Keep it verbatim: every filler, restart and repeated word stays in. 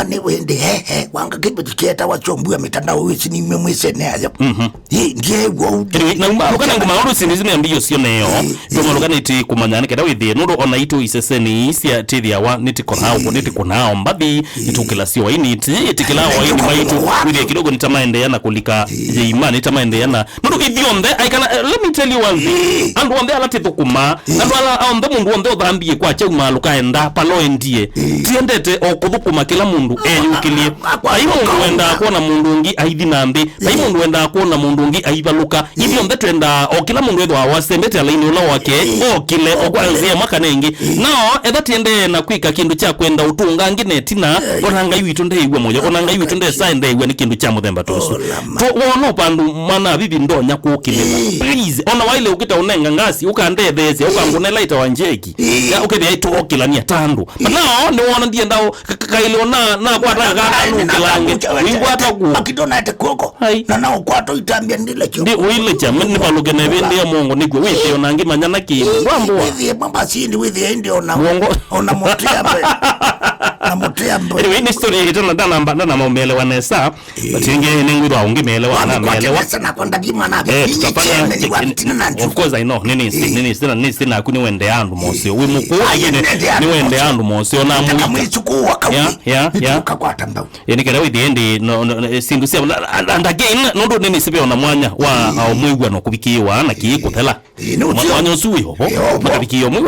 Mani wende, he, he, wanga kĩveti kĩetawa kyombua mĩtandao ĩsi nĩmwe mwĩsene ayo. Mhm. Ĩ, ndiew'a ũu. Anyway, na uma, ũkana nguma ũndũ sini zine mbio sio neo. Ĩ, ĩ. Ndũmalũka nĩtĩ kũmanya nĩ kenda wĩthĩe. Nũndũ ona itũ iseseni cia tĩthĩawa nĩtĩkũnao, nĩtĩkũnao mbathi, nĩtũkĩla sio waini, tĩ, tĩkĩla waini maitũ. Wĩthĩe kidogo nĩtamaendeea na kũlika yeima, nĩtamaendeea na. Nũndũ ithyonthe, I can, uh, let me tell you one thing. Andũ onthe ala tĩthũkũma, andũ ala onthe, mũndũ onthe ũthambie kwa kyauma lũkaenda, paloendie. Tiendete o kũthũkũma kĩla mũndũ eyũkĩlye. Vai mũndũ wendaa kwona mũndũ ũngĩ aithi na nthĩ. Vai mũndũ wendaa kwona mũndũ ũngĩ aivalũka. Ithyonthe twendaa o kĩla mũndũ ethĩwa wasembete alainĩ ũla wake, okĩle o kwa nzĩa ĩmwe kana ĩngĩ. Nao, etha tiendee na kwĩka kĩndũ kya kwenda ũtũnga angĩ na ĩtina, ona Ngai witũ ndeĩw'a mũyo, ona Ngai witũ ndesa ndeĩw'a nĩ kĩndũ kya mũthemba ta ũsu. Wona ũpandu mwana avivi ndonya kũkĩlĩla. Please, ona waile ũkĩta ũnenga ngasi, ũkandetheesya, ũkangũnela ĩtawa njeki. Ya, ũkethĩa ĩtũokĩlania ta andũ. But nao, nĩwona ndienda Ka-, ka-, kaĩlĩ ona nakwata kana nũkĩlange. Wĩngwata kuo. Akidonate kuoko. Ai. Na na ukwata itambia ndile kyo. Ndi uile cha, nĩ palũke na vĩndĩ ya mongo nĩkw'o wĩthĩo na ngĩ manya na kĩndũ. Ndwambũa. Wĩthĩe mamba sindi, wĩthĩe indi ona. Mongo. Ona mũtea mbe. Na mũtea mbe. Anyway, nĩ story ĩtana ndanamba, ndanamaumelewa nesa. But ingi nĩngwĩthwa ũngĩ melewa, na melewa. Nesa na kwenda kima na. Eh, tutafanya. Of course I know. Nini, nini, nini, naku nĩwendea andũ moseo. Wĩ mũkũũ, nĩwendea andũ moseo na mwĩka. Yeah, yeah, yeah. Nĩkenda wĩthĩe ndi, no, no, no, sindu sya, and, and again, nũndũ nĩnĩsĩve ona mwanya wa, uh, mwĩw'ano kũvikĩĩwa na kĩĩ kũthela. Mwanya ũsu wĩho, vo, vo, vo. Makavikĩĩa mwĩ